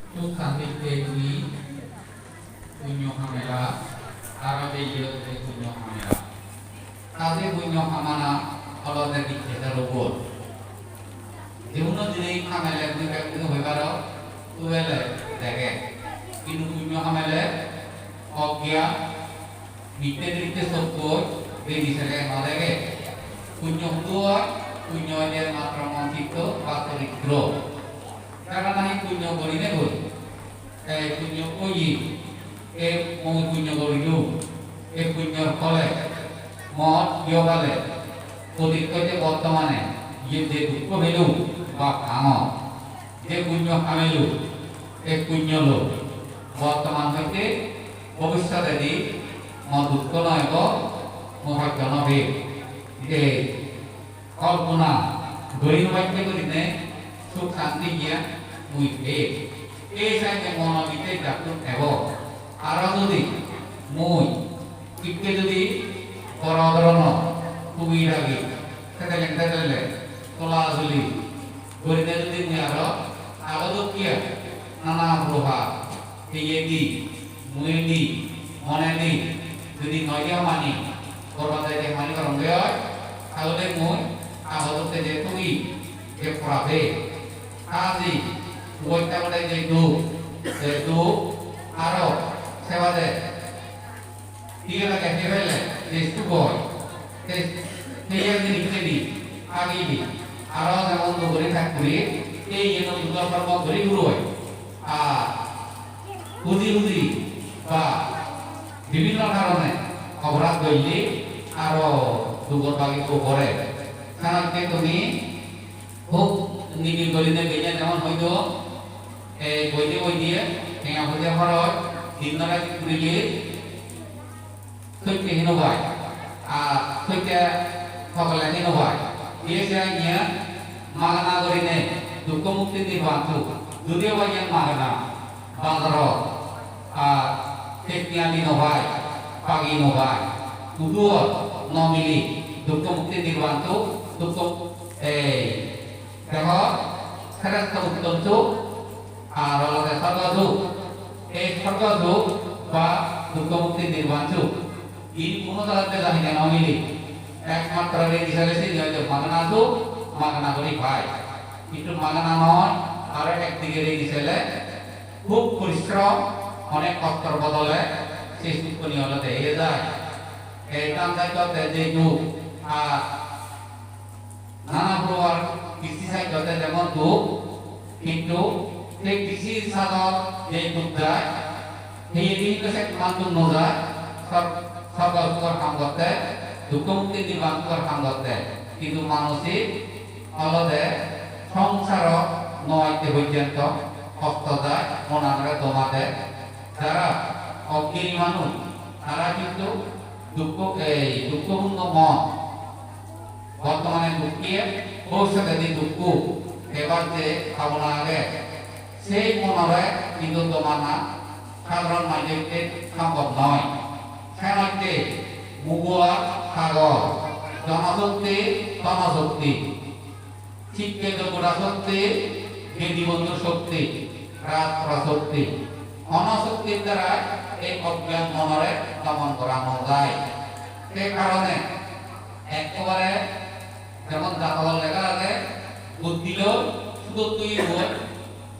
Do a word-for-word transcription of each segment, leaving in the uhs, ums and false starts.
Suk santitte tumi punyo hamela, aro je iye je punyo hamela. Ta je punyo hamana olode dicche daro bor. Je hono jinich hamele tumi bek tumi hoi paro, tubele dege. Hintu punyo hamele ogyan, mitte dritte sokkoi, bedi sele no dege. Punyo hudu oi, punyo oide matro mon chitto ba choritro. Jara nahi punyo gorine goi, ei punyo oye, ei mui punyo gorilung, ei punyor phole mor iye bale, odit hoite bortomane iye je dukko pelung ba pangor, je punyo hamelung, ei punyo loi bortoman hoite bobissotedi mo dukko no ebo, mo hosto no pei. Ei kolpona guri no pacche gurinei suk santi giyan mui pei. Ei saitte mono bidire jattun ebo. Aro judi mui ikke judi boro dhoronor hugi ragi, tedeleng tedeleng, tola tuli gurinei judi mui aro ago dokkiya nana prohar heyedi, muiedi, monedi judi noi de hamani, gorba de hamani gorongge oi, tahole mui ago dokke je tumi je porabe, haji, ubotta gode je duk, je duk, aro se bade iye lage hebele je sugoi, te, te iye jinichcheni agidi, aro jemon duguri thakuri, ei iye no dugo kormo guri guroi. Ar huji huji ba bibhinno karone oporad golle aro dugor bagi o gore. Senotte tumi hub nigil gorinei bejei jemon hoito ei boide boide tenga poije horoj din rati gurile sotte hino pai, ar sotte hogole hino pai. Iye se iye magana gurinei dukko mukti nirban suk. Judiyo ba iyen magana, bazarot, ar tekniali no pai, pagi no pai. Huduo no mili dukko mukti nirban suk, dukko ei Dego, seresto uttom suk, ar olode sorgo suk. Ei sorgo suk ba dukko mukti nirban suk, in hono jagat bejani no mili. Ekmatro reni sele sini hoide magana suk, magana guri pai. Hintu magana noi, aro ekdige reni sele hub porishrom, onek kostor bodole se sukkani olode eye jai. Ei dan jai to te je duk, ar nana prokar kristi sajjote jemon duk, hintu se kristi sajjot je duk jai, heyedi hintu se ekman duk no jai, sor-, sorgo sugor ham gotte, dukko mukti nirban sugor ham gotte. Hintu manuj olode songsarot no atte porjonto hosto jai, monanore doma de. Jara oggini manuj, tara hintu dukko, ei dukko punno mon. Bortomane dukkiye, bobissotedi dukko hebar je bhabona age, sei monore hintu domana sadharon manjotte sombhob noi. Senotte mugo ar sagor, jonoshokti, tonoshokti, sikke jogura shokti, bedi bondhu shokti, rastro shokti, hono shoktir darai ei ogyan monore domon gora no jai. Se karone ekkobare jemon jadogot lega age, buddhi loi sudot tui boi,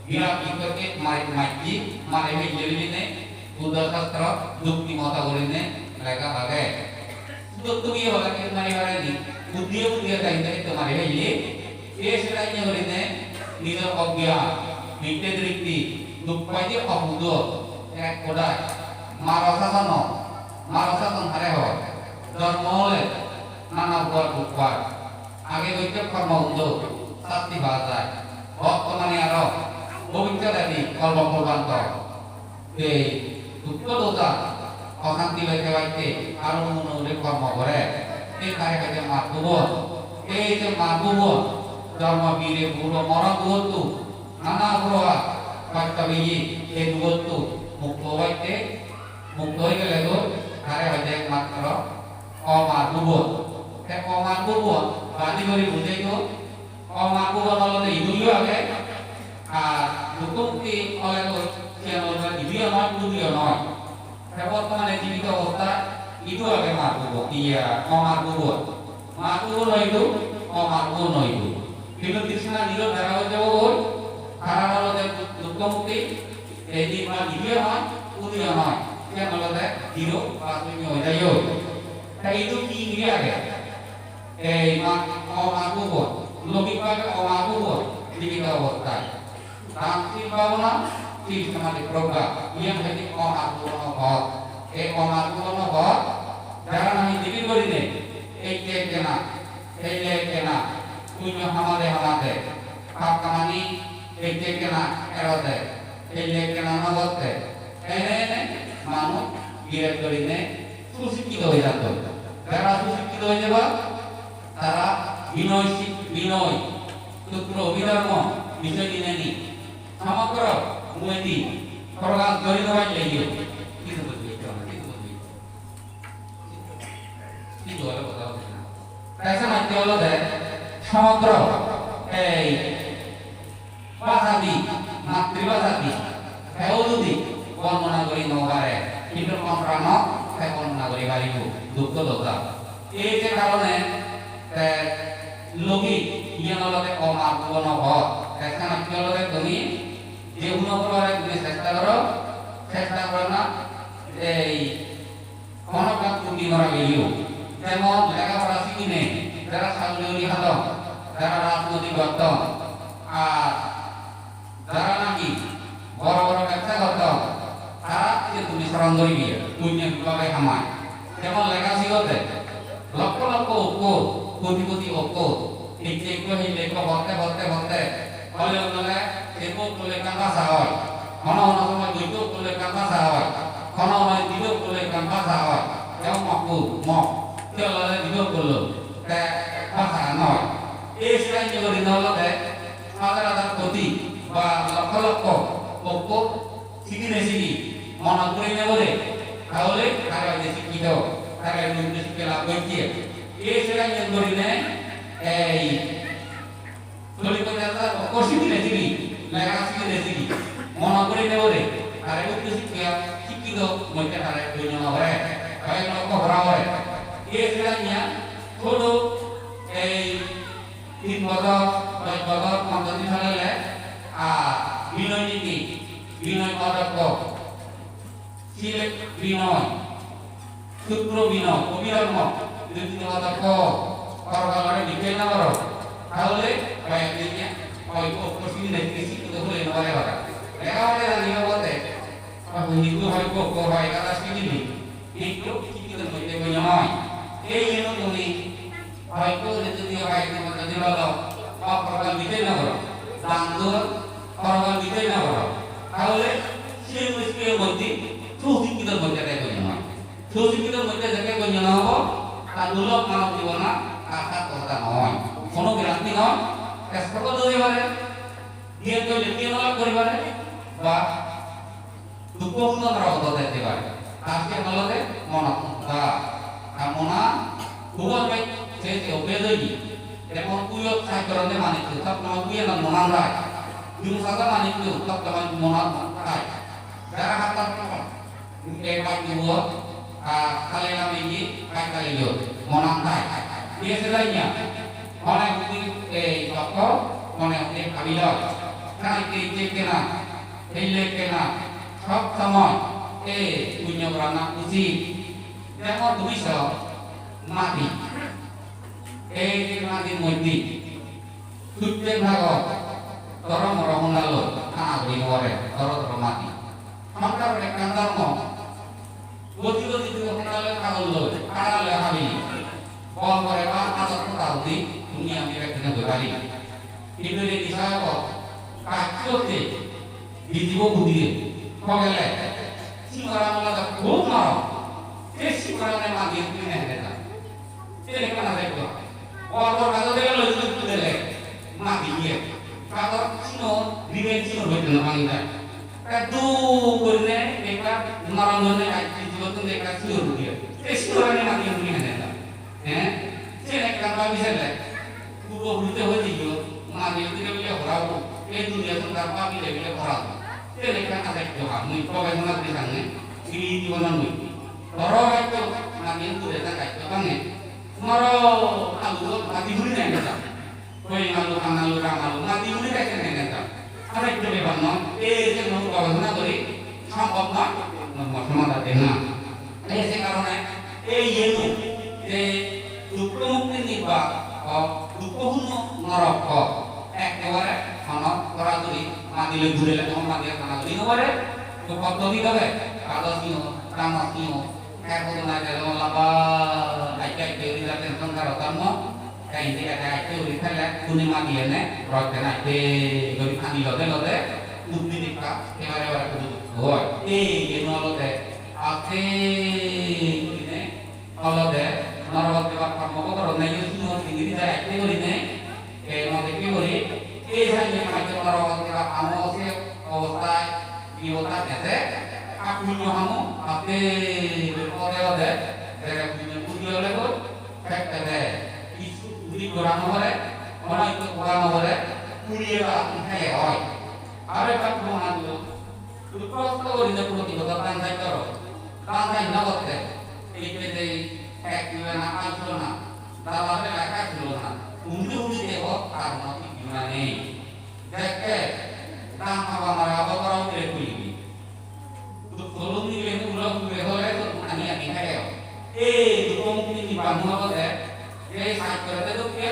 birat ikkokke mari majji, mari pelle bilinei, Buddho Shastro jukti moto gurinei lega age. Sudot tui boi hole ke mari pareni, buddhiye buddhiye tai tai to mari pelle. Ei sira iye gurinei nijor ogyan, mitte dritti, duk pai je obuddho, ek hodai, maro sasono, maro sason hare hoi, jormo ole nana prokar duk pai. Age gotte kormo undo, sasti pa jai. Bortomane aro bobissotedi kolpo kolpantor. Ei dukko dosa, osanti loi thebatte aro nuo nuo guri kormo gore. Ei tare hoide mar bhubon. Ei je mar bhubon, jormo pire buro moron dugottun, nana prokar hosto peye, ei dugottun mukto obatte, mukto oi gele goi, tare hoide ekmatro omar bhubon. Te omar bhubon badi guri bujei do, omar bhubon olode idu yo age, ar Dukko mukti ole goi, siyan olode dibeyo noi, udiyo noi. Te bortomane jibito obosthat idu age mar bubon, iya, omar bubon. Mar bubon o idu, omar bubon o idu. Hintu trishna nirod jara oi jebo goi, tara olode dukko mukti, ei nirban dibeyo noi, udiyo noi. Siyan olode zero ba sunyo oi jai goi. Te idu hi guri age? Ei ma-, omar bubon, loukik bhabe omar bubon, jibito obosthat. Dan, sil, bhabona, sil, samadhi, progga, iyan hoide omar bubon o pot. Ei omar bubon o pot, jara nahi dibir gurinei, ei je kena, ei le kena, punyo hamade hamade, pap kamani, ei je kena erode, ei le kena no gotte, ene ene manuj giret gurinei susikkito oi jadon. Jara susikkito oi jeba, tara binoy sik-, binoy, sutro, obhidhormo, bisoy dineni somogro mui di prokash gori no palle yo. Kisu bujbi, kisu bujbi. Kisu olo hoda hocche na. Te se matte olode somogro ei bhasha di, matribhasha di, heo jodi bornona gori no pare, hintu ontoranot te bornona gori paribo, dukko dosa. Ei je karone te logi iyan olode omar bubon o pot. Te senotte olode tumi je hono pore tumi chesta goro, chesta goro na ei hono ekkan unnoti gora geliyo. Jemon lega pora siginei, jara sagori hadon, jara rajniti gotton, ar jara nahi boro boro bebsa gotton, tara je tumi soron goribe, punyo bibhage hamai. Jemon lega sigotte, lokkho lokkho okkor, koti koti okkor, hicche ekko hille ekko botte botte botte, ole ole se okkor ekkan bhasha oi. Hono hono somoy doitto okkor ekkan bhasha oi. Hono hono dito okkor ekkan bhasha oi. Jemon mokku, mok, se olode dito okkor, te bhasha noi. Ei siyan je guri no olode, hajar hajar koti ba lokkho lokkho okkor siginei sigi monot gurinei bole, tahole tara hoide sikkito, tara hoide uccho sikkha labh gocche. Ei siyan je gurinei ei chollish ponchash hajar okkor siginei sigi, lega siginei sigi, monot gurinei bole, tara uccho sikkha, sikkito moddhe tara gonyo no gore, tara lokkho gora gore. Ei siyan je hodo ei tin bojor, dosh bojor, ponjosh din solele, ar binoy niti, binoy odhormo, sil binoy, sutro binoy, obhidhormo, jodi tumi odhormo, porokalore bicchej no goro, tahole hoyekdine hoyto okkor siginei sigi sikkito hole no pare para. Lega pora jani obotte, ar Hindu hoyto okkor hoi ekadasi dine, hintu sikkito moddhe gonyo noi. Ei jeno tumi hoyto jodi hoyekdin moddhe dibalo, ba porogal bicchej no goro, dan don, porogal bicchej no goro, tahole sei mushkilor moddhe, susikkitor moddhe te gonyo noi. Susikkitor moddhe jeke gonyo no obo, tar durlobh manob jibonot ar tar hoda noi. Hono guarantee noi, te sorgot jei pare, diyen golle diyen lab gori pare, ba dukko huno norogot jei pare. Ar siyan olode monot hoda. Ar mona hubo bej se se obes oye. Jemon puyot saj goronde manuccho, sob somoi puyanot monan jai. Jum saja manuccho, sob somoi monan jai. Jara hattan somoi, ei baj dubo, ar tale lamiye, baj taleyo, monan jai. Iye se jai na. Mone hudi ei dokko, mone hudi habil oi. Jai ei je kena, ei le kena, sob somoi ei punyo gorana uchit. Jemon tumi so, madi. Ei je madir moddhe, sujje bhagot, doro moro hondaloi, ana guri no pare, doro doro madi. Songsaror ekkan dhormo, goti goti tumi hondaloi, hagol loi, hara loi habi. Bol pore ba adot hoda hudi, tumi ami bekkune hoi pari. Hintu je nisa obo, kacche hotte, bijibo hudiye, hogele, singora mola da hub maro, se singora ne madi tumi ne hede da. Siyeni ekkana degong. Bor bor gajo degele loi loi tule dele. Madi diye. Gajo sino, riben sino loi tule madi diye. Te duk gurinei ekka norom gurinei gaj tiji gottun ekka sino diye. Te sino gurinei madi gurinei hene da. He? Siyeni ekka babi sele. Purbo purite hoi diye. Madi diye bile hora bo. Ei duniya songsar bile bile goron. Sele ekkan ajekko ham mui gobesona guri sange, siri jibonot mui. Toro gaitto madiyen dure ta gaitto bange. Maro alu madi huri nai neta. Koi alu, pan alu, ram alu, madi huri gaitto nai neta. Ajekko bebar noi. Ei je mui gobesona guri sombhob noi. Mor somadan de na. Ei se karone ei iyeno je dukko mukti nibban, o dukko hunno norok, o ekkebare hono goraduri madile gurele hono madile tanaduri no pare. To poddoti doge, kado siyo, ramo siyo, ek hodona jelo lamba, akke akke guri jate songsaro dhammo. Te indi ete atte guri thele huni madi ene rot ene atte guri pani lode lode murti dikka ebare ebare kudu oi. Ei yen olode atte gurine olode norogot jebar kormo goronne yo sino singiri jai atte gurine ei no dekke guri ei sanye majje norogot jebar amo se obostai bibota dede. Ak punyo hamo atte guri ode ode jere punyo guri ole goi. Thek thede, hissu uri gora no pore, hono hissu gora no pore, puriye ba theke oi. Aro ekkan proman dilo, dukko hosto gurinei protibodor dan sai goro, dan sai no gotte, ei je thek thulona, al thulona, dala bela thek thulona, undi undi debo, tar hono thik thik nei. Dekke, dam haba mara obo goro bidire tuli di. Duk solung nigile ni ulo gure hole to ani ani hage. Ei dukko mukti ni bangun olode, ei saj gorede dokke,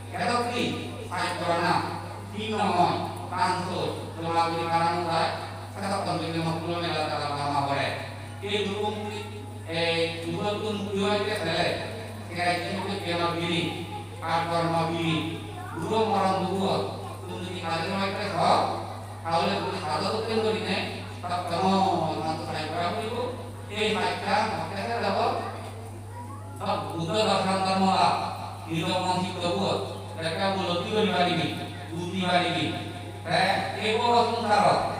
edok di saj gorana, di noi, tanso, joma guri para no jai, sedokkon bile mokkulo mela tara lama gore. Ei dukko mukti Ei dugo tun dugo ite sele, serai tun ke kema biri, ar kormo biri, dugo moron dugo, tun jodi kare no ite so, tahole tun sado utten gorine, tak tamo, na to sai kora puribo, ei maikka, mokke se dabo, sab Buddho dorshon dhormo la, niromon sikko buo, ekka buloti gori paribi, buji paribi, te ei boro songsarot,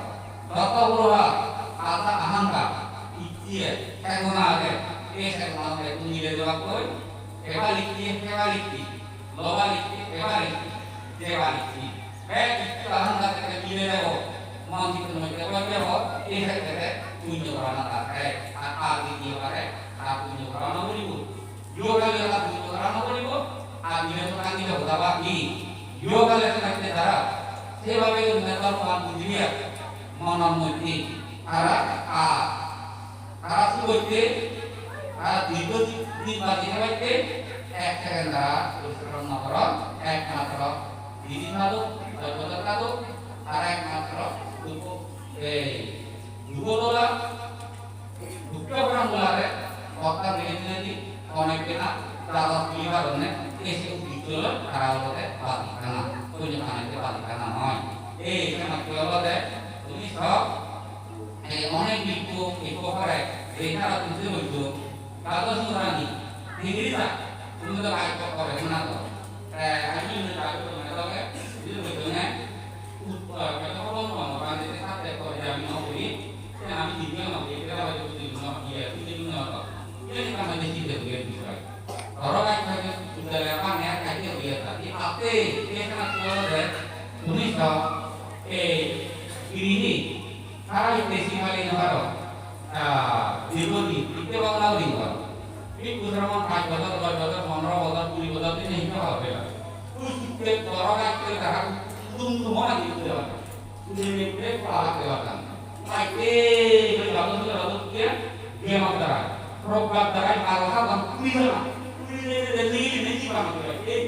Joto huroha, ata ahankar, icche, segona age, ei segona age, tumi le jawab koi, eba likki, eba likki, loba likki, eba likki, jeba likki. Bek icche ahankar theke mile jabo, mon chitto moddhe koi jabo, ei khetre punyo gorana dare, ar, ar ditiyo bare, ar punyo gorana puribo. Yo kale ta punyo gorana puribo, ar dibe to kandile hoda ba hi? Yo kale ta kandile tara. Sebabe guri ta Bhogoban Buddho ya, monor moddhe tara a, tara sugotte, tara dirgho din badi hebatte, ek second tara porishrom no goron, ekmatro didi thaduk, debota thaduk, tara ekmatro dugo, ei, dugo dola, Dukko pora mulare, hotta dege dinedi, onek bena, dados bili paronne, ei se uddijjo loi, tara olode badi hana, punyo hana ete badi hana noi. Ei se matte olode, tumi sob, ei onek bhikkhu, ekko pore, ei tara tujhe boiddo, dados murani, hingiri ja, tumi to bhai kok kore huna to. Eh, ami ini bhai kok kore huna to, hingiri boiddo ne, ut-, eh, kata kok no, murani te sate kore ami no kori, Te ami dibbe no, ekere hoyto dibbe no, iye, dibbe no to. Iye ni kama de sinte dibbe bisoy. Oro gai hoyto udale mane ar kaje iye ta. I ape, iye kana kolo de, tumi so, e, girihi, tara itte si mali no paro. Ah, dibbe ni, itte bangla ni no paro. Bhikkhu sromon pach bojor, dosh bojor, pondro bojor, kuri bojor, tumi hintu hobe. Tui sitte oro gai tara, dum dum na itte. Ujungedi ekko alak debagan. Ai, ei, ei, babu, babu, babu, dia, dia matra. Program darai alak agon, kuri jona. Kuri jona, nili, nili, bang, ei, ei,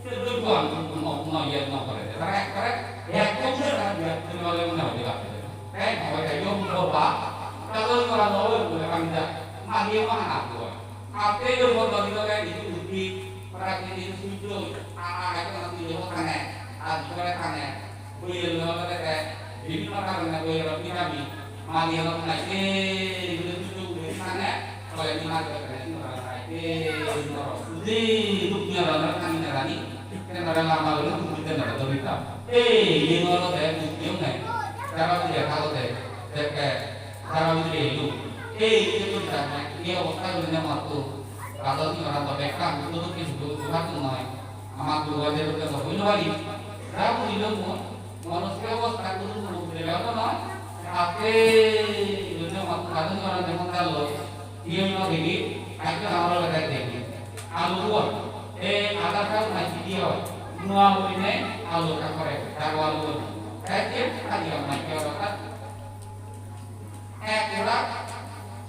se doi buan, no, no, no, iya, no, kore. Tara, tara, ya, kok, ya, ya, ya, no, no, no, ya, ya. Eh, no, ya, yo, no, ba. Kalau orang tahu, boleh, kan, ya. Magi, mana, aku. Ate, yo, no, no, no, ya, itu, bukti, praktik, itu, sujud, a, a, itu, nanti, yo, tanya. A, juga, tanya. Boyel olode te bibhinno karone boyel pinami mali olode nai se guri tuju guri sane boyel ni mali olode nai se guri nai se guri sudi duk ni olode nani nani te nare lamba guri duk ni olode dobita. Ei ye olode duk ni nai. Tara bidire thagode te te tara bidire elu. Ei ye guri sane ye obostha guri ne matto. Kado ni ora to bekkan duk duk ki duk duk duk noi. Ama guru ade duk duk hoi no pari. Rabu ni lo mo. Manuj ke obostha kudu kudu bile oto noi. Ate idu ne mat kadun jora ne mon dalo. Iye no degi, ajo amaro lage degi. Alu buon. E ada kau na video. Nua buine alu ka kore. Dago alu buon. Kaje kadi amai ke ora. Ek ura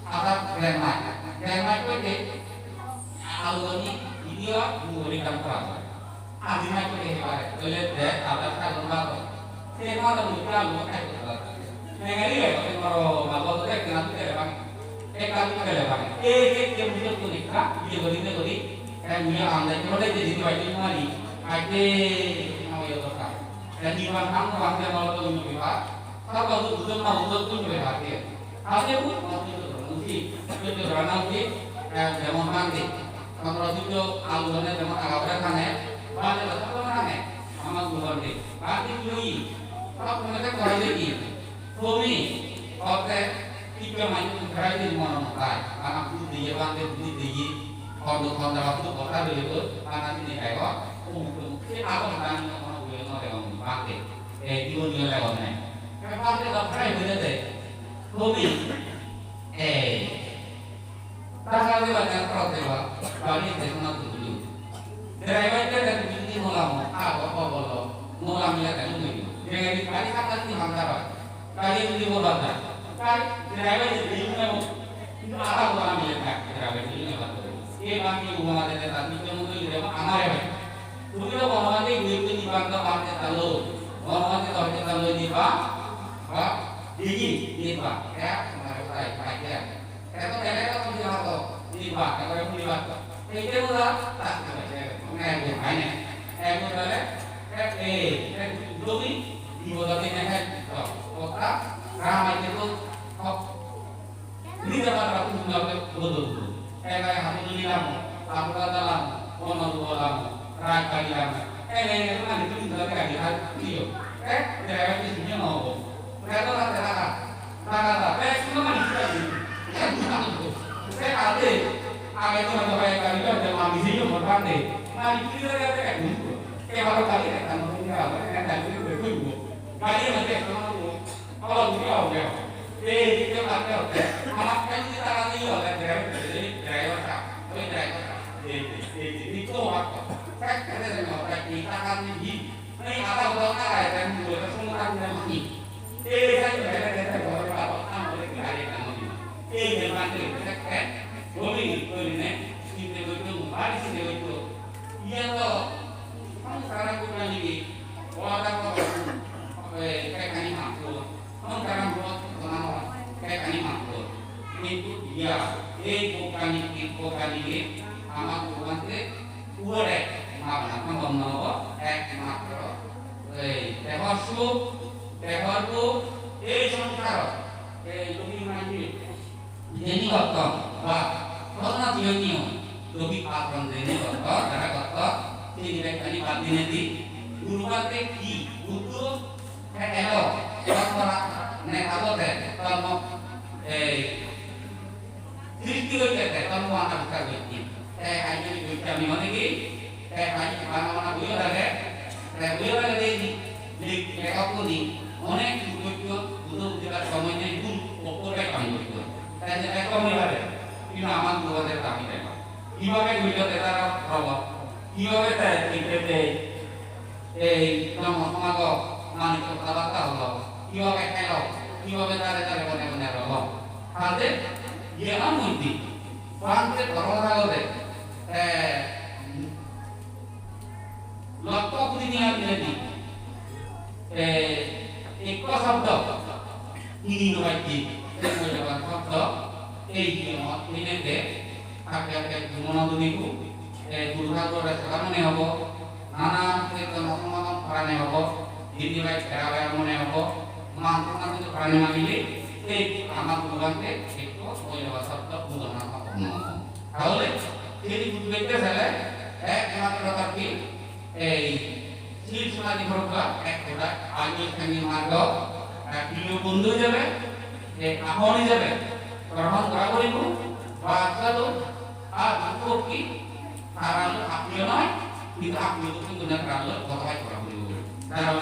ada grandma. Grandma itu de aloni video buori dam kora. Adi mai ko de bare. Bole de ada kalon ba ko. Se ma da mu ka lo kai ko. Nengari le ko maro ma ko de na tu de ba. E ka tu de ba. E ke ke mu tu ni ka, ye ko ni ko ni. Kan ni ande ko de de ni ba ni ma ni. Ai de ma yo to ka. Dan ni ma ang ko ang de ma lo to ni ba. Sabo tu bujong ma bujong tu ni ba ke. Ate bu, mati tu, mesti, itu tu rana mesti, eh, jemon mandi. Kalau itu alu mana jemon agak berat mana, balik betul mana, sama guru mandi. Mandi dulu i, kalau mana tu kalau ini, kami, oke, tiga macam terakhir di mana makai, karena bu dia mandi, bu dia, kalau kalau dapat tu kota dulu itu, karena sini kayak, oh, itu, si apa mana mana bu yang ada yang mandi, eh, itu dia lewat nih. Kalau dia tak pernah itu deh, kami, Ei. Tanggal di banyak prote ba, bani te sona tu dulu. Driver ke dari bini nolam, apa apa bolo, nolam ya kan dulu. Dengan di kali kata di mantara. Kali bini bola da. Kali driver di bini mo. Itu apa bola mi ya kan, driver di bini mo. Ke bani rumah ada tapi kamu tu dia amar ya. Dulu bola mati duit tu di bank ke bank ke talu. Bola mati talu di bank, ba, di di bank. Ya, kemarin saya pakai. Eto bele eto mudi hoto, mudi bak, eto mudi bak. Ei je mudi bak, tak, tak, tak, tak, tak, tak, tak, tak, tak, tak, Raga da, bek kuno mani sida ni. Sida ni. Se ade, age to na bai kali ba de mani sida ni mo bande. Mani sida ni ade ka ni. Ke ba kali ka ni ka ni ka ni ka ni ko. Kali ma de ko ko ni ka o ya. E ni ke ba ka. Ama ka ni ta ka ni yo la de de de wa ka. Oi de ka. De de de ni ko wa ko. Ka ka de no ka ni ta ka ni. Ei ada orang lain yang dua orang semua orang yang mati. Eh, saya juga ada kata orang apa, apa lagi hari yang mati. Eh, yang mati, eh, eh, bumi, bumi ni, sini betul, mari sini betul. Iya toh, kamu sekarang bukan lagi. Orang apa, eh, kayak kami mampu. Hon karam bot kono ke kani makko. Kintu iya, ei kokani ki kokani ki ama kokante uore mabana kono no ek matro. Ei, dehor suk, dehor duk, ei songsar, ei lumi manji. Jeni gotton, ba, korona jiyoni o, lobi patron jeni gotton, tara gotton, sini bekkani bad dinedi, guru bade hi, buddho, te elo, kormo ra-, ne abo te, kormo, ei, sristi gotte te, kormo ana bukar gotte. Te aji gotte ami mone ki, te aji bana bana buyo lage, te buyo lage de ni, ni, te okuni, onek buddho, buddho buddho somoy nei, guru, okko te kam gotte. Te je te kom ni lage, ina aman buddho te kami te. Kibabe gujo te tara robo? Kibabe te tikke te ei Dhamma Samago mani kotha barta holo? Kibabe elo? Kibabe tare tare bone bone robo? Hade iye na mundi. Bhante dhormo sagore, eh, Lokko kuri niya dinedi, eh, ekko sobdo, ini no bajje, ekko jaban sobdo, ei je mot hinede, ake ake jumono duniku, eh, guru thagore sara mone hobo, nana kirton homono parane hobo, dindi bai bera bera mone hobo, mantu mantu parane magile, ei ama guru bhante, ekko oi jaban sobdo, guru nana hobo. Tahole, ini guru bhante sele, eh, ekmatro tarki, Ei, sil somadhi progga, ek hodha, ajo sanghi margo, eh, priyo bondhu hijebe, eh, ahon hijebe, grohon gora poribo, ba sadu, ar bhakti, tara lo atmiyo noi, kintu atmiyo to kintu na tara lo, kotha hoi gora poribo. Tara lo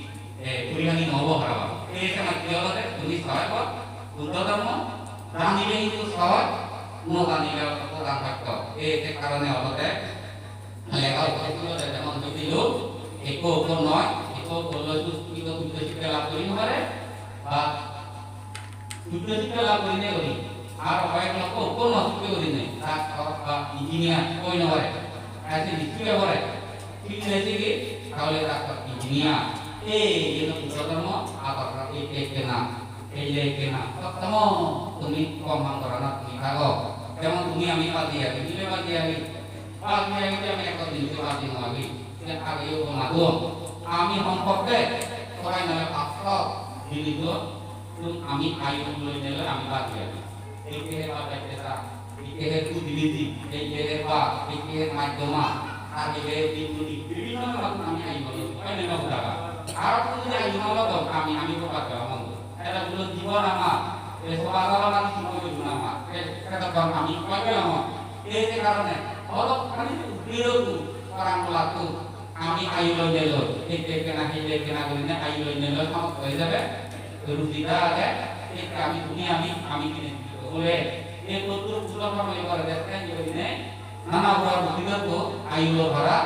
eh, purihani nobo parapang. Ei senotte olode tumi sohoj, Buddho dhormo, janile hintu sohoj, no janile odan hosto. Ei se karone olode lega ugure olode jemon jodi lo, ekko okko noi, ekko okko loi suskito uccho sikkha lab guri no pare, ba uccho sikkha lab gurinei guri, ar hoyek lokko okko no sikke gurinei, doctor ba engineer oi no pare, ar se nischoi pare, thik nei sigi, tahole doctor, engineer, ei jeno Buddho dhormo, abar ei, ei ekkena, ei je ekkena, sottomo tumi proman gorana tumi thago. Jemon tumi ami badi agi, mile badi agi, badi agi, ami ekko din se badi no agi, se ageyo goma don. Ami hompokke, sorai nale pasto, dinido, tun ami ayu loi nele ami badi agi. Ei je he badi agi ta, ei je he budhibidi, ei je he ba, ei je he maddhoma, ar ei je he binduni, bibhinno rokome ami ayu loi, oi na, na, na. Aro tun jodi ayu no lodon, ami, ami bopar gelo mongol. Eta bulo jibon ama, e soba soba mani sumoi jibon ama, e, eta don ami koi pelong. Ei je karone, olo kani birodu, parang bolatu, ami ayu loi nelo, ei je ekkena, ei je ekkena gurinei ayu loi nelo, somosto oi jabe, ruji da age, ei ami, tumi ami, ami kine bole, ei kottur bulo somoy gore de, ei gurinei, nana prokar buddhi dhormo ayu loi para,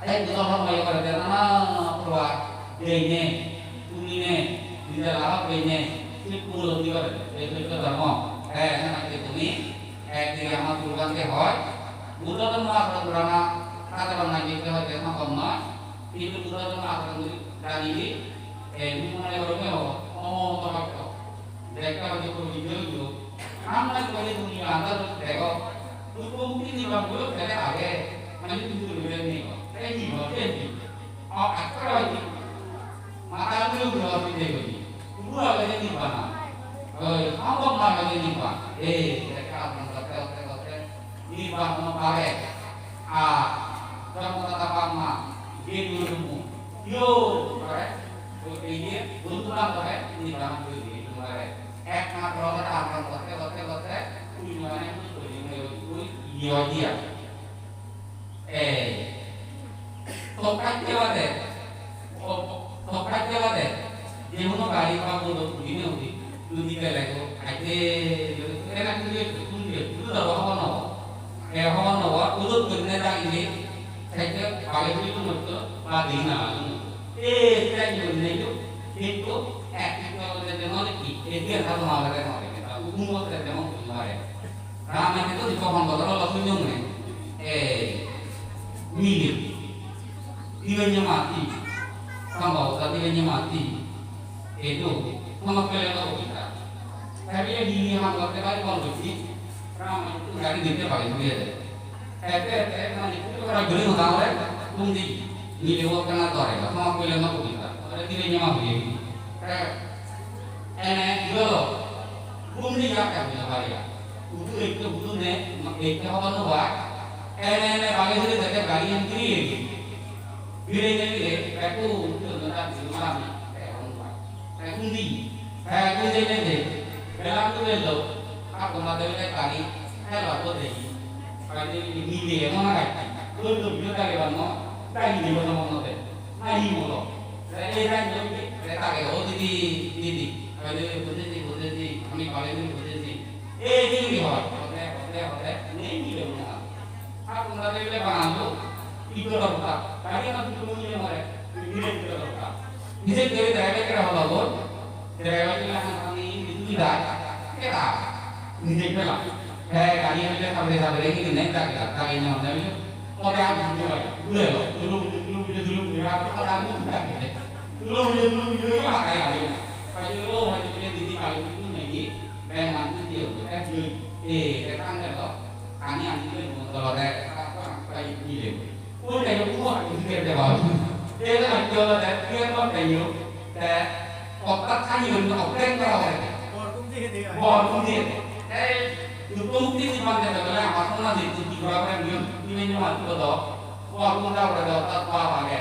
ei buddho dhormo iye gore de nana prokar deinei, tuninei, nije lab peinei, sik upolobdhi gore de, ei buddho dhormo. Te nana ki tumi, ek dige ama purban de hoi, buddho dhormo asoron gorana, sade bana jete hoi de na kom noi, hintu buddho dhormo asoron guri jani di, ei mone gore me ho, o, o, o, o, Dekka hoide puro video video. Amra jodi duniya andar dego, dukko mukti nibbana bole sere age, mane dukko nibbana nei. Ei nibbana, ei nibbana. A, ekkere hoide. Mata gulo gulo hoide hoide. Puro hoide nibbana. Oi, sambhob noi hoide nibbana. Ei, dekka apun gotte, gotte, gotte. Nibbana no pare. A, jonmo data bap ma, je dukko dukko. Yo, pare. Oi, ei je, bondhu banthobe, nibbana hoide nibbana pare. Ekmatro tar gotte, gotte, gotte, tui mane tui tui tui iye oi diya. Ei, to katte bade, o, to katte bade, je hono gari ba bodo tui ne udi, tui di gele go, aite, ena tui tui tui tui do hono. E hono, udo tui ne da ile, katte bale tui tui no to, ba di na. E, tui ne yo, kintu, ek tui to de de no ki, e dia ta ma le no de, ta u mo de de mo tui mare. Rama ke to di ko hon ko lo lo tui ne. E, mile. Dibe nyamati. Sambhav ta dibe nyamati. Edo, sama pele lo kita. Tapi ye di ni ham lo te bai kon lo si. Rama itu gari dite bai duye de. Ete, ete, na itu kora gari hota ore, tum di. Ni le wo kana tore, sama pele lo kita. Ore dibe nyama huye. Eh, ene, yo lo. Undi ya ka ni bari ya. Udu ekko udu ne, ekko hobor no ba. Ene ene bari hore jate bari en kiri egi. Bire ne bire, ekko udu no ta bire mara mi. Ekko undi. Ekko undi ne de. Belam tu belo. Ako ma de bari. Hela ko de. Bari ni ni de mo na gai. Lo lo bire ta ke ban mo. Ta ni de mo no de. Nahi bolo. Ei jai jodi, ei tage, "O didi, didi, আমি বুঝেছি, বুঝেছি, আমি পারিনি, বুঝেছি।" এই যে কি হয়, হতে, হতে, হতে, নেই মিলে না। আর তোমরা দেখলে বানালো, কি করে হতা? গাড়ি আমার দুটো মিলে মরে, মিলে কি করে হতা? নিজে কেউ ড্রাইভার করে হলো বল, ড্রাইভার করে আমি, আমি, তুমি দায়, কে দায়? নিজে পেলাম। হ্যাঁ, গাড়ি হইলে সামনে যাবে, রেখে দিন, নেই, তাকে, তাকে নিয়ে আমরা মিলে, তবে আমি বুঝতে পারি, ঘুরে এলো, দুলু, দুলু, দুলু, দুলু, দুলু, আর তো কথা আমি বুঝতে পারি। দুলু, দুলু, দুলু, দুলু, আর তাই আমি, তাই জন্য ও হয়তো বলে, "দিদি, কালী পুজো নেই, Te manjor diye, te joi, e, te tangelo, kani ani le mo dolo de, ta ta ta ile. O de yo ko ani de de ba. E de ma yo de, ye mo de yo, te, ko ta ta yo no de ko de. Bor kum diye de. Bor kum diye de. E, tu ko ti ni ban de de la, ma ko na de tu ki ba ba ni, ni ni ma ko do. Bor kum da ba do, ta ba ba ge,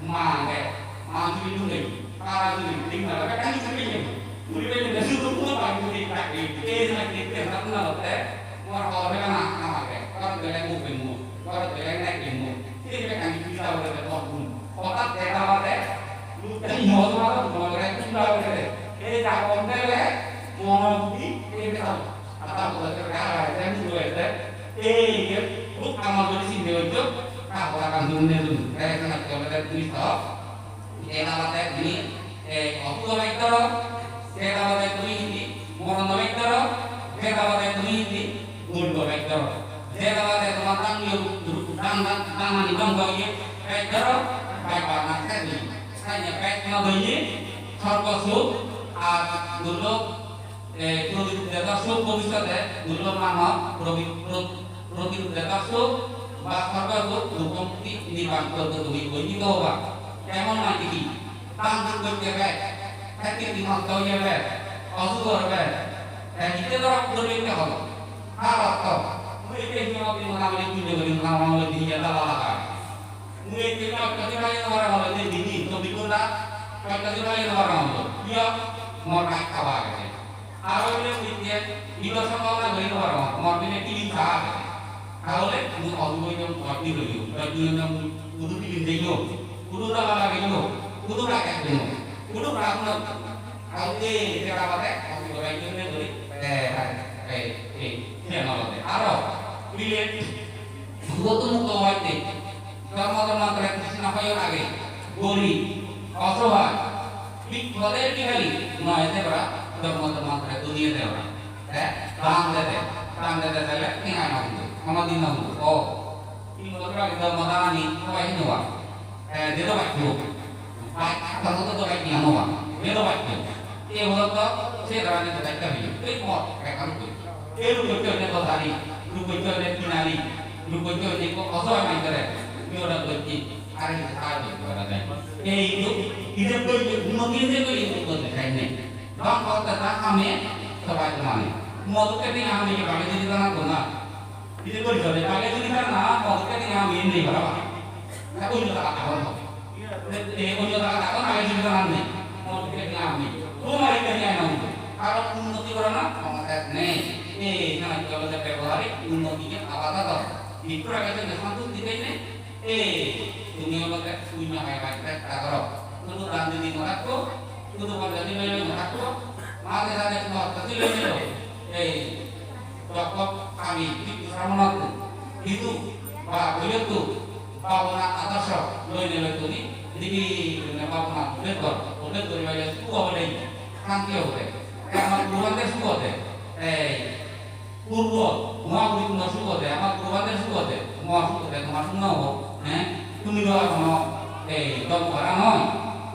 ma ge, ma ni ni ni, ta ni ni ni na, ka ni ni ni. Uri bele na sudu ko ba uri ta ke, ke na ke ke na na te, mor ho bele na na ma ke, kor bele mu ke mu, kor bele na ke mu. Ke bele kan ki ta bele ko mu. Ko ta te ta ba te, lu te mo ta ba mo re ku ta bele. Ke ta ko bele, mo no di, ke ke ta. Ata ko te ka ra te mu bele te. E ke, ku ka ma bele si ne jo, ka ko kan du ne du. Ke na ko bele du ta. Jeda bade tumi, eh, osudo bek dhoro, jeda bade tumi indi morono bek dhoro, jeda bade tumi indi gurbo bek dhoro. Jeda bade tomar dangiyo ru-, ru-, dan-, dan-, dangani donggo iye bek dhoro, bek bana se tumi. Sanye bek no doye, sorgo suk, ar gurbo, eh, probi-, jeda suk bobissote gurbo mano, probi-, pro-, Protibudheta suk ba sorgo suk, dukko mukti, nirban suk tumi bonnito oba. Kemon mane hi? Dan duk gotte be, kheti nosto oye be, osuk oi be, te hitte dora pudor oite holo. Har ortho, mui ete hino di mona mone punyo gori, mona mone diye dala laga. Mui ete hino di mona mone diye dini, to bikunda, hino di mona mone. Iya, mor kai khaba age. Aro bile mui je idu sombhabona guri no parong, mor bile T V sa age. Tahole mui odu oi jong, odu oi jong, odu oi jong, kudu film deiyo, kudu dala lageiyo, kudu raket deiyo, kudu pradhana. Tahole ei jega bade, odu oi jong ne guri, eh, eh, eh, eh, aro bile Buddho mukto hoite, dhormo dhormantor trishna hoyo age, gori, osohay, bipode bihari, noy de ora, dhormo dhormantor duniye de ora. Eh, dan de de, dan de de dele, ningai na hundu, hono din na hundu, o. Tin bojor age dhormo dan ani, hoy hinowa. Eh, dedo baccho. Bai, ata to to bai kiyan wa. Dedo baccho. E bolo to se dara ne to bai kabi. Ei mo, kai karu ko. E ru ko ne to dari, ru ko ne kinari, ru ko ne ko oso mai dare. Mi ora to ki, are ni sa ni ko da dai. E itu, ide ko, mo ki de ko, itu ko de kai ne. Bang ko ta ta ame, to bai to mane. Mo to ke ni ame ke bai de na ko na. Ide gori jode, bage judi tar na, mor ke dinga ami nei baba. Na onyo jaga agon hobe. E, e, onyo jaga agon, bage judi tar nei. Mor ke dinga ami. Tomar ke dinga na hobe. Karo unnoti gora na, khomota nei. E, na, jole je bebohari, unnoti ke abada do. Bikkura ke jodi santu dite nei. Ei, tumi olode punyo hai pai chesta goro. Hudu dan didi no thakko, hudu bondoni loi loi no thakko, maje maje tumi ortho di loi loi. Ei, jokkon ami Bhikkhu Sramonotto, Hindu ba Boiyotto, babona adorsho loi loi tumi, digi loi babona uddhet gor, uddhet gori paile sukh obo de, shanti obo de. Amar Bhogobante sukh obo de. Ei, Purbo, Mahapurush no sukh ode, amar Bhogobante sukh ode, mo sukh ode, tomar sukh no obo, eh? Tumi do ar hono, ei, dhormo gara noi,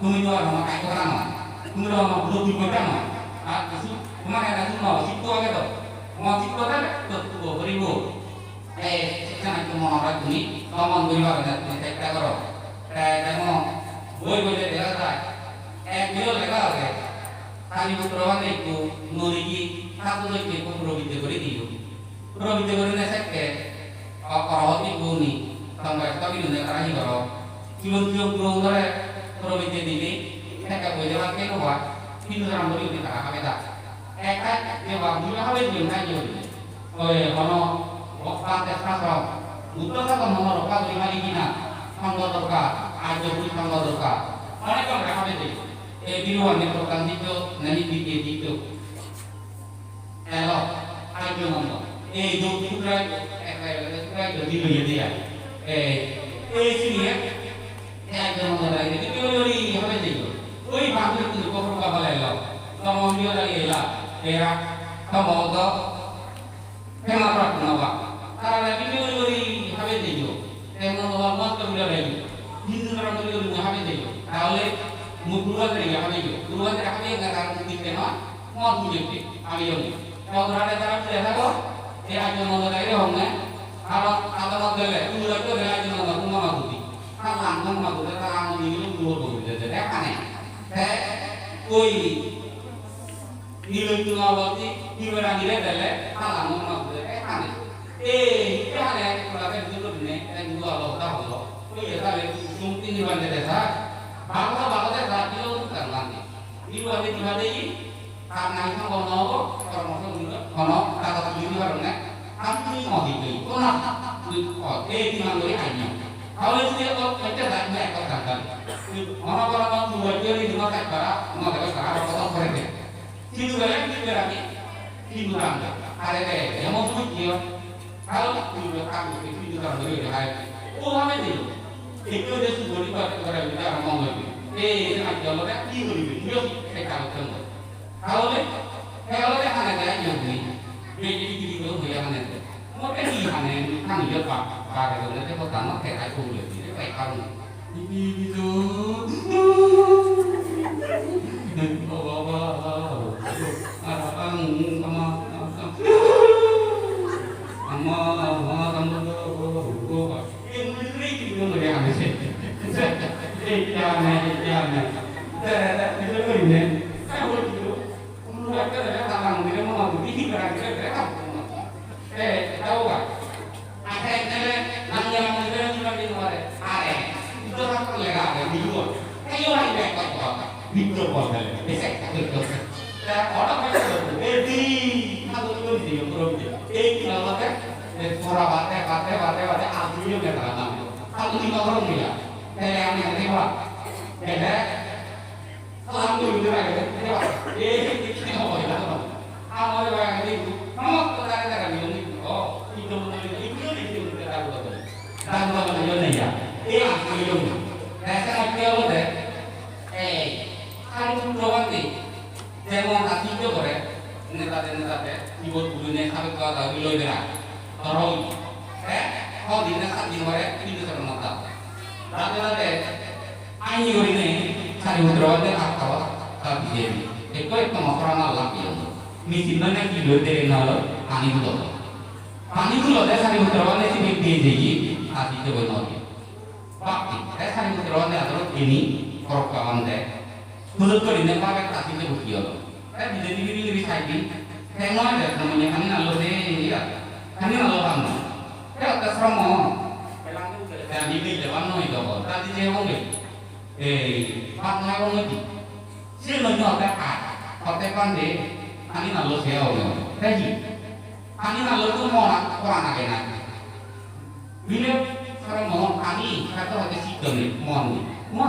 tumi do ar hono kaito gara noi, tumi do hono Buddho pujjo noi, ar kichu tomar ekka sukh no obo, sitto age do, mo sitto thele, to sukh obo poribo. Ei, sena ekku mono hoy tumi, tomon guribar tumi chesta goro. Te, te mo, boi boi je dega jai, ek boi lega age, Kaliputro bhante ikko noriji, tar puro ikko ikko purobidde guri diyo. Purobidde guri ne sekke o-, orohot ikko uni, songresto bidune tara hi goro. Sigon sigon puro unore purobidde dile, sekke boi jebar keno ba, hindu dhorom guri uni tara habe da. Ekka je ba mui habe diyo na diyo. Oi, hono Bhante sasong, Buddho sasong hono rokka guri pari kina, songho dorkar, arjo guri songho dorkar. Onek jon rega pede. Ei biruani prodan ditto, nahi bidye ditto. Elo, arjo mondo. Ei do sutrai, ekrai sutrai do dilo ye dia. Ei, ei sini ya. Ei arjo mondo rai, ei biruani habe ditto. Oi bhante tu ko proka bala elo. Tomo biyo rai ela. Era, tomo do. Hema prarthona ba. Tara lagi jori jori habe deyo. Te mono bhab nosto guri laibo. Hindu dhormo jori jori habe deyo. Tahole mui Guru Bhante lagi habe deyo. Guru Bhante habe na tar mukti te na, mor pujete. Ami jori. Odorare tara pide thago, ei Arjun Nanda dagire honne, aro adamot gele, umurot gele Arjun Nanda tu mona dudi. Tara lang mona dudi, tara ang dudi, dudi, dudi, dudi, dudi, ekhane. Te, oi, Nilottu Nabati, Tiberani re dele, tara lang mona dudi, ekhane. Ei, ekhane, pura ke dudi dudi ne, ek dua lo, ta holo. Oi, eta le, sum tin diban de sa. Bago, bago de sa, kilo tu kan lagi. Ibu ade di bade i, karena itu kono, kono, kono, kata sendiri baru nek, kami mau di beli, kono, oh, eh, di mana ya ini? Kalau itu dia kok kerja tak naik kok gagal. Orang orang mau dua jari di rumah tak bara, mau ada sekarang kok kerja. Situ balik di berani, situ tangga. Ada kayak dia mau tuh dia. Kalau dulu kamu itu juga boleh ya, hai. Oh, apa itu? Itu dia sudah di balik orang kita ngomong lagi. Eh, ini aja lo kan, ini lebih serius, saya kalau tengok. Taole, taole hana jai jodi, bedi bidi guri hoi hane. Mo te hi hane, hani yo pa, pa de gori te hoda no te ai ko le, te pai karon. Ibi ibi do. Baba, baba, ara ang, ama, ama, ama, ama, ama, ama. Ini mesti ini guri hane se. Eh, jane, jane. Te, te, itu guri ne. Kamu itu. Alhamdulillah, ya. Alhamdulillah, ya. Eh, ini apa? Amore ba ini, kamu kota kita kan ini, oh, itu ini, itu ini, itu kita tahu. Dan kalau ini ya, iya, itu. Rasa hati apa deh? Eh, kan itu doang nih. Jemon ati itu boleh, neta neta deh, ibu guru nih sampai ke tahu lo ya. Terus, eh, kau di neta di mana, itu sama mata. Rata-rata deh, Ani gurinei Sariputra bhante atto ta diye. Ekko ekko motoran Allah diye. Misin mane ki loi dere na loi, pani gulo. Pani gulo de Sariputra bhante sibit diye jeye, ta diye boi no diye. Bhakti, de Sariputra bhante adoro dini, korokka bhante. Hudut gurinei bhabe ta diye boi diye. Te bidire bidire sai di. Te noi de, namanya kami nalo de, ya. Kami nalo kami. Te otte sromo. Te ami bidire ban noi do, ta diye boi. Ei, bhag nai boi noi di. Siyen loi nw hotte ai. Hotte bhante, ani nalo se agon. Te hi? Ani nalo to mon, poran age na. Bile sare mon ani, sare to hotte siddho nei, mon nei. Mo,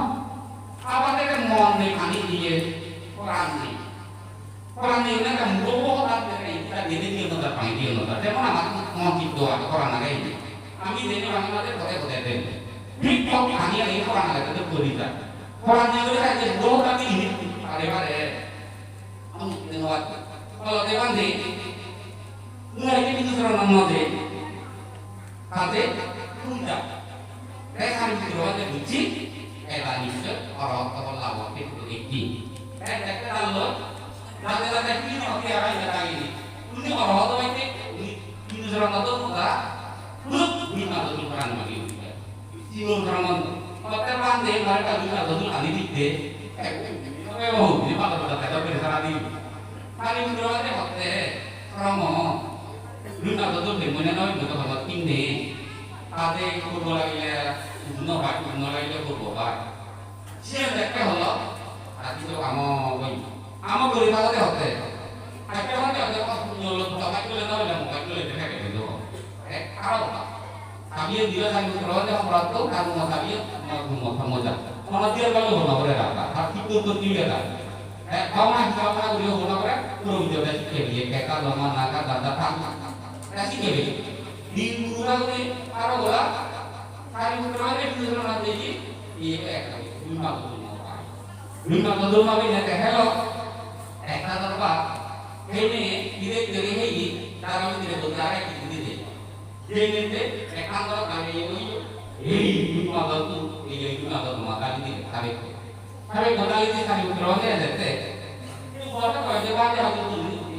abar te mon nei, ani iye, poran nei. Poran nei na, ekkan muro bo hoda dene, ta dene diye no ta, pani diye no ta. Jemon amar mon chitto age, poran age indi. Ami dene mane mane pode pode dene. Thik thok pani age, poran age, to pori ja. Poran nei gori age, muro hoda di ini, bare bare. Ami dene wat. Kolo de bhante, mui age Biduswaran no de. Tate puja. Te Sariputra bhante bujji, eba nischoi orohotto phol lab obo, ekti. Te dekte dallo, lage lage hi hobi arai lagini. Uni orohot oite, uni Biduswaran bhante puja, puruk bima to puran magi. Sigon sromo. Hotte bhante mare ta bima to ani ditte. Eh, oh, ini pada pada kata bersara di. Sariputra bhante hotte, sromo. Luna to dol de mone noi, mone holo tinne. Ade kurbo lagile udu no pai, udu no lagile kurbo pai. Siyen dekke holo, ati to amo goi. Amo gori thagode hotte. Akke hotte hotte ko punyo lo to pai kole no le mo pai kole de thake do. Eh, aro. Ami dibe sari utro de horat to, kamu mo sari, mo mo mo ja. Mo dia kalu hono gore rata. Tapi to to dia da. Eh, bhawna, bhawna guri hona pore, puro bidire sikke diye, keka, loma, naga, dada, thang. Eh, sikke diye. Di guru na guri, aro bola, Sariputra bhante guru na deji, iye ek, lima guru na. Lima guru na bine te helo, ekta dorba, hene, dire dire heyi, dara bidire bola are ki dire. Jeinei te ekkan ghorot dageye oye, ei, tumi madot tu, ei, ei, tumi madot ma dagi dibe, sabe. Sabe, godali di sabe, utro ne dette. Tu bole koi je bade hoto tumi,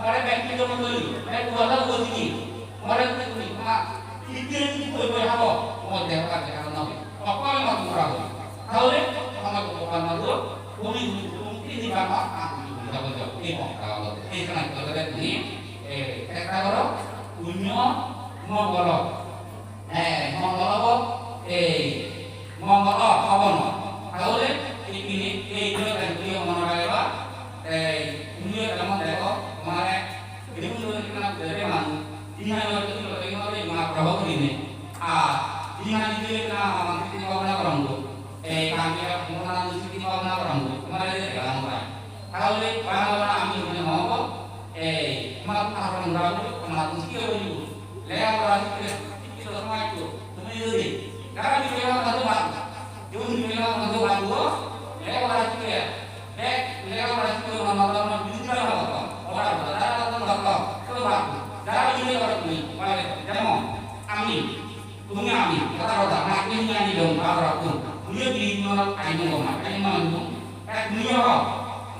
more bek ki jomo tuli, bek wala wajini, more tuli ma, ikir ikir koi koi habo, mo dega dega no. Apa yang aku ragu? Tahu deh, sama aku bukan malu, kumi kumi kumi ini kan apa? Aku juga bisa baca. Ini mau kalau ini kan kalau tadi ini, eh, kita kalau punya mau kalau Eh, mongol obo, ei, mongol o, obo no. Tahole, ikkini, ei, ino, ei, ino, mone rageba, ei, ino, emon dego, mane, ini, ino, ikkina, bere manu, dina, ino, ino, ino, ino, ino, proho, ine. A, dina, ino, ino, mama, ino, ino, ino, ino, ei, kami, ino, ino, ino, ino, ino, mane, ino, ino, ino, ino. Tahole, bana, bana, ami, ino, ino, ino, ei, ino, ino, ino, ino, ino, ino, ino, ino, Lega pora sikke, sikke to somajjo, tumi jodi, jara bibe ma madu madu, jodi bibe ma madu madu, lega pora sikke, bek lega pora sikke, ma ma ma ma, bidire ma ma, ora ora, jara ma ma ma, to ma, jara bibe ma tumi, mane, jemon, ami, tumi ami, jara ora, ma tumi ani dong, ma ora tumi, tumi jodi ma, ani dong, ma, ani ma, ani dong, Ek niyo,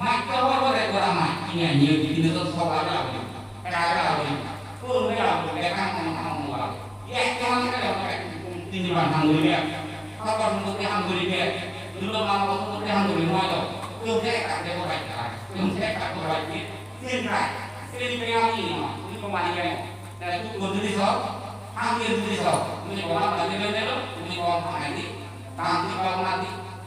mai ko ko de ko mai, ini niyo di ini to so ba la ni. Ka la ni. Ko ne la ni, ka ka ma ma ma. Ye ko ma ka la ni, ini ba hang ni. Ka ko ni ko hang ni. Dulu ma ko ko hang ni ma to. Ko de ka de ko ba ka. Ko de ka ko ba ni. Ini ka. Ini pe yang ni ma. Ini ko ma ni. Na tu ko ni so. Hang ni so. Ini ko ma ni. Ini ko ma ni. Hang ni ko ma ni.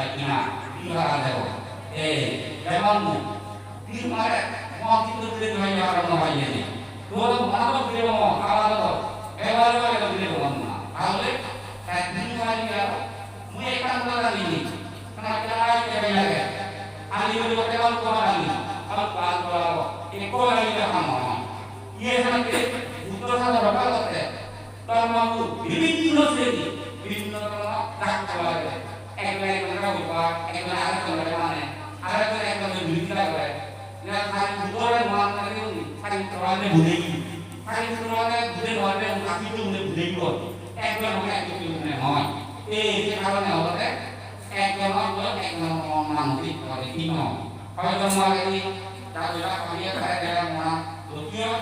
jai kina, ki hara debo. Ei, jemon mu, ki mare, mo ki tu dire jai hara no hai ni. Dolo mane mo dire mo, hara debo. Ebare mo dire mo na. Tahole, eh, din hai gelo. Mui ekkan hoda jani ni, sanatte ai tebe lage. Ani bole hote bal kora lagi, bal kora kora, ekko lagi na ham. Iye sanatte Buddho sadhon rokha gotte, dhormo bibhinno sreni, bibhinno dhormo rokha gotte. Ekjone ekjonore hoba, ekjone arekjonore mane, arekjone ekjonore birodita gore. Na, sari Buddhore mane, sari Buddhore bujei, sari Buddhore bujei, sari Buddhore bujei. Ekjon hoi, ekjon hoi noi. Ei je karone olode ekjon hoi, ekjon hoi, manusik hoi, ki noi. Hoito mui age jabila ami ekare gele mona, dotio,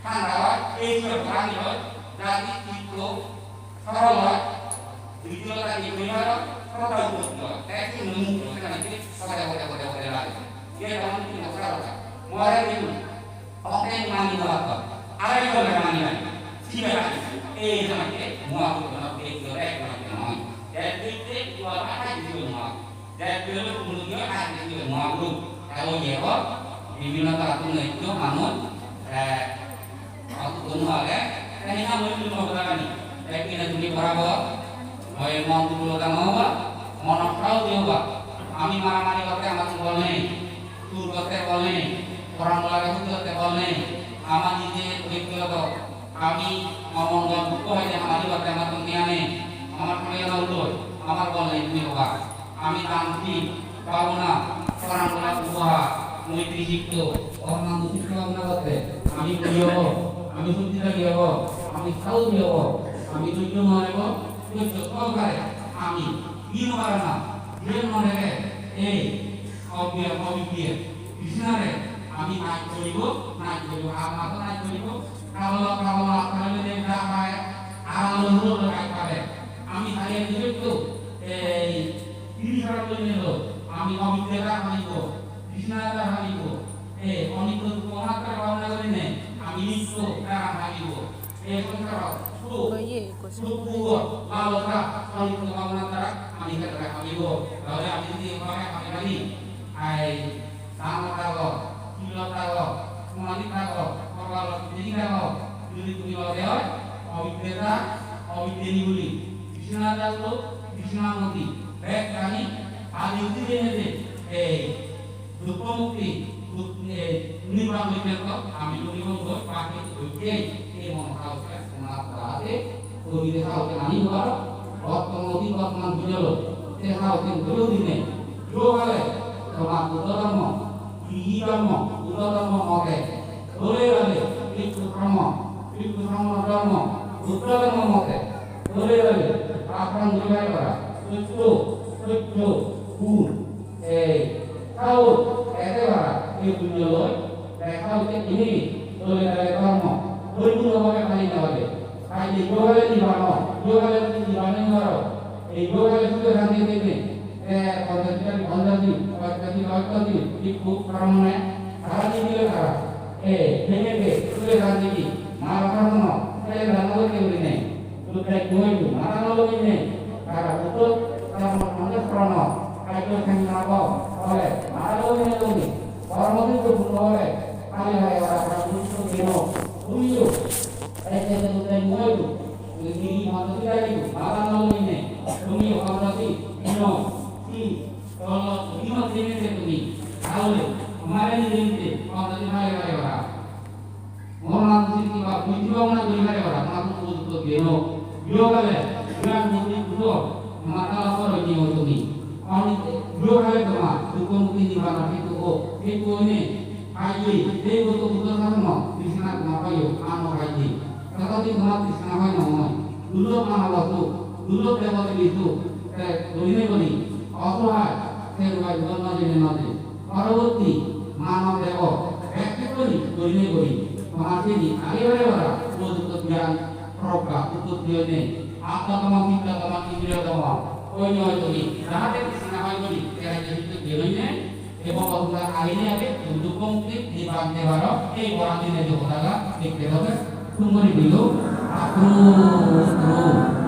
thanda hoi, ei je prani hoi, jadi chitto sorol hoi, ditiyo jadi hoi, sorol hoi, ek din mukti hoi, hode hode hode hode lage. Ye jemon ki mokra hoi, more din Oke mani bato, are ko mani mani. Sibe lagi. Eh, sama ke, mua ko na ke ko re ko na ke noi. Dan itu itu apa aja itu mua. Dan itu itu mua ko. Kalau ye ko, bibhinno dhatu itu manun, eh, aku ko mua ke, ini kamu itu mau berani. Dan ini dulu berapa? Mau yang mau dulu kamu apa? Mau nak tahu dia apa? Kami marah-marah pakai amat boleh. Dur gotte bol nei, poran bolare hudu gotte bol nei. Ama nije bektigoto, ami omongol dukko hoide ama dibatte ama tongmiya nei. Amar tongmiya na uloi, amar bol nei tumi hoba. Ami tanti, bhabona, poran bola upaha, moitri sikto, orman dukko bhabona gotte. Ami bui hobo, ami sunti dagi hobo, ami saudhi hobo, ami dujjo mone hobo, dujjo sokare, ami, dino barana, dino mone hobo, ei, Obya-, obidya, trishnare ami naj goribo, naj goribo, amato naj goribo, kabalo, kabalo, akhare de dabai, aralo lo dabai pabe. Ami hariya dibe to, ei, trishnare lo, ami obidyata hanibo, trishnata hanibo, ei, onitto dukko matra bhabona gorine, ami nitto dara hanibo. Ei songsarot suk, suk bhog, lalsa, onitto bhabona dara ami hete hanibo. Tahole ami jodi ebabe habi pari, ai dano thago, silo thago, somadi thago, kormalo jodi thago, jodi tumi lode oi, obidyata, obidya nibuli, trishna jagro, trishna moti, bekkani adi jodi hede, ei Dukko mukti, duk-, eh, nirban loinne to ami guribo goi, baki hoiye, ei mon sahosse, tomar sahosse, guride sahosse mani gor, bottoman odi bottoman bujolo, se sahosse guri udine, jogale, tomar Buddho dhormo, Giri dhormo, Buddho dhormo mote, dhore dhore, Bhikkhu dhormo, Bhikkhu Sangho dhormo, Buddho dhormo mote, dhore dhore, apran guri bai para, sotto, sotto, gun, Ei, tao, ete bara, ei punyo loi, te tao te ini, dole dale dhormo, poripunno bhabe pani na hobe. Ai ei yogale nibano, yogale nibano nibano. Ei yogale sukhe shanti pebe. Te ponchashi, ponchashi, ponchashi, ponchashi, bhikkhu, brahmone, tara nibile tara. Ei, bhenge bhe, sukhe shanti ki, mara dhormo, ele dhormo ke uri nei. Buddho ekku hoidu, mara no lobi nei, tara Buddho, tara Buddho sorono, kaijo sengna bo, ole, mara lobi nei lobi, kormo siddho Buddho ole, kali hai ora tara Buddho dino, tumiyo, ete te Buddho ekku hoidu, tumi monto siddha hoidu, mara no lobi nei, tumiyo monto si, dino, si, tolo, dino dine te tumi, taole, mare ni dine te, monto si mare mare ora. Moron sriti ba buddhi bhabona guri pare ora, toma tumi upojukto gyan o. Yo gele, gyan buddhi bujo, toma tala poro ni o tumi. Oni yo gele toma, dukko mukti nibbana hetu o, hetu o ne, haiye, ei goto buddho sasono, trisna toma payo, ano haiye. Tata di toma trisna hai no noi. Dulo mano losu, dulo debo demi su, te gurine guri, oso hai, te rubai dulo no jene no de. Poroborti mano debo, ek guri, gurine guri. Toma sini, age bare bara, upojukto gyan, progga, utpotti oine, attodomo, pittodomo, indriyodomo, oine oine guri, jahate trisna hai guri, te hai guri, te gyan oine, Ebong ottun age age, dukko mukti, nibban nibaro, ei boran dine je hodaga, dekke dobe, tungori bilu, atru, atru.